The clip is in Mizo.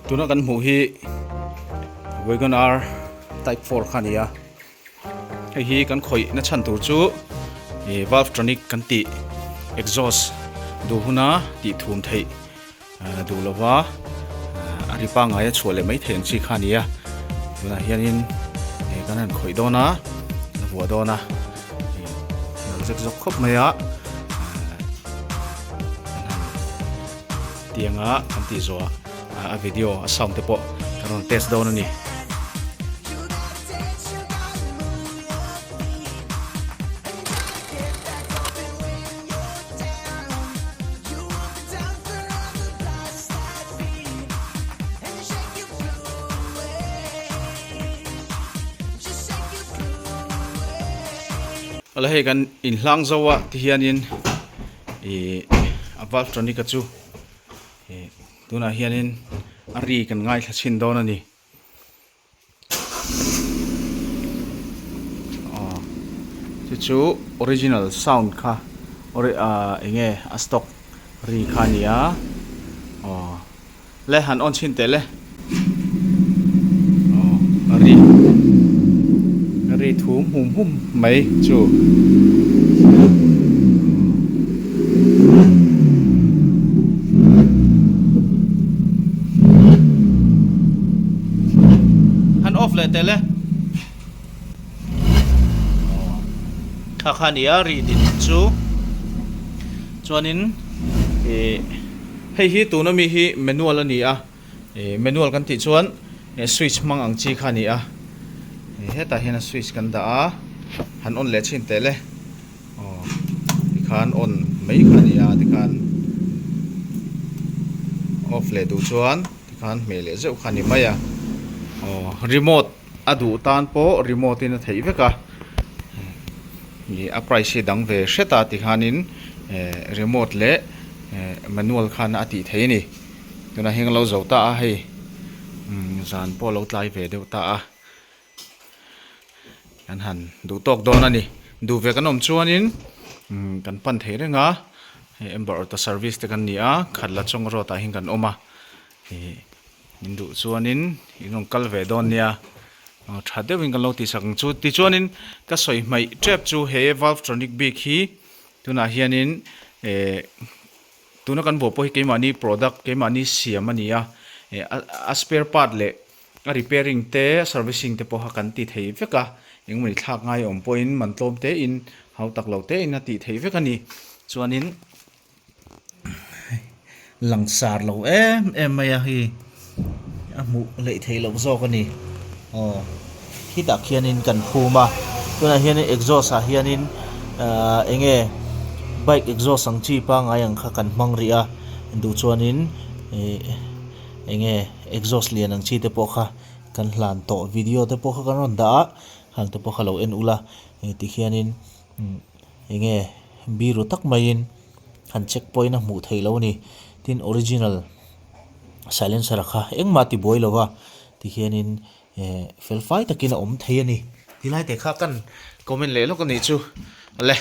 Tuna kan hmuh hi Wagon R type 4 kha a ni a, hei hi kan khawih na chhan tur chu ih valvetronic kan tih exhaust duh huna tih thum theih duh lova a ri pangngai a chhuah leh mai theih ang chi kha a ni a, tunah hianin ih kan han khawih dawn a, kan vuah dawn a ih nalh zek zawk khawp mai a. Tianga kan tih zawhah a video a sound te pawh kan rawn test dawn a ni. Awle hei kan inhlang zo a tihianin ih a valve tronic a chu ih tunah hianin a ri kan ngaithla chhin dawn a ni aw chu chu original sound kha ori ah eng nge a stock ri kha a ni a aw. Le han on chhin teh le. Aw a ri a ri thum hum hum mai chu. Han off leh teh le. Aw kha kha nia ri din chu chuanin ih. Hei hi tuna mi hi manual a ni a, ih manual kan tih chuan switch hmang ang chi kha a ni a, ih hetah hian a switch kan dah a, han on leh chhin teh le, aw tikhan on mai kha a ni a tikhan off leh duh chuan tikhan hmeh leh zeuh kha a ni mai a, aw remote a duh tan pawh remote in a theih vek a. Ih a price hi dang ve hret a tikhanin eh remote leh eh manual khan a tih theih a ni tunah hian ka lo zo ta a hei umm zan pawh a lo tlai ve deuh ta a kan han duh tawk dawn a ni duh ve kan awm chuanin umm kan pan thei reng a hei ember auto service te kan ni a khat la chawng road ah hian kan awm a ih. In duh chuanin in rawn kal ve dawn nia, aw tha deuhin kan lo tih sak ang chu. Tichuanin ka sawi hmaih tep chu he valvetronic bik hi tunah hianin eh tuna kan buah pawh hi keimahni product keimahni siam a ni a, eh a spare part leh a repairing te a servicing te pawha kan ti thei vek a, engmawni thlak ngai awm pawhin man tlawm tein hau tak lo tein a tih theih vek a ni. Chuanin. Langsar lo em em mai a hei a hmuh hleih theih loh zawk a ni aw khitah khianin kan phum a tunah hianin exhaust ah hianin ahh eng nge bike exhaust ang chi pangngai ang kha kan hmang rih a duh chuanin ih eng nge exhaust lian ang chi te pawh kha kan hlan tawh video te pawh kha kan rawn dah a hang te pawh kha lo en ula tikhianin umm. Eng nge biru tak maiin han check pawhin a hmuh theih loh a ni. Tin original silencer kha engmah ti buai lo va tikhianin eh fel fai takin a awm thei a ni. Tilai te kha kan comment leh lawk a nih chu le.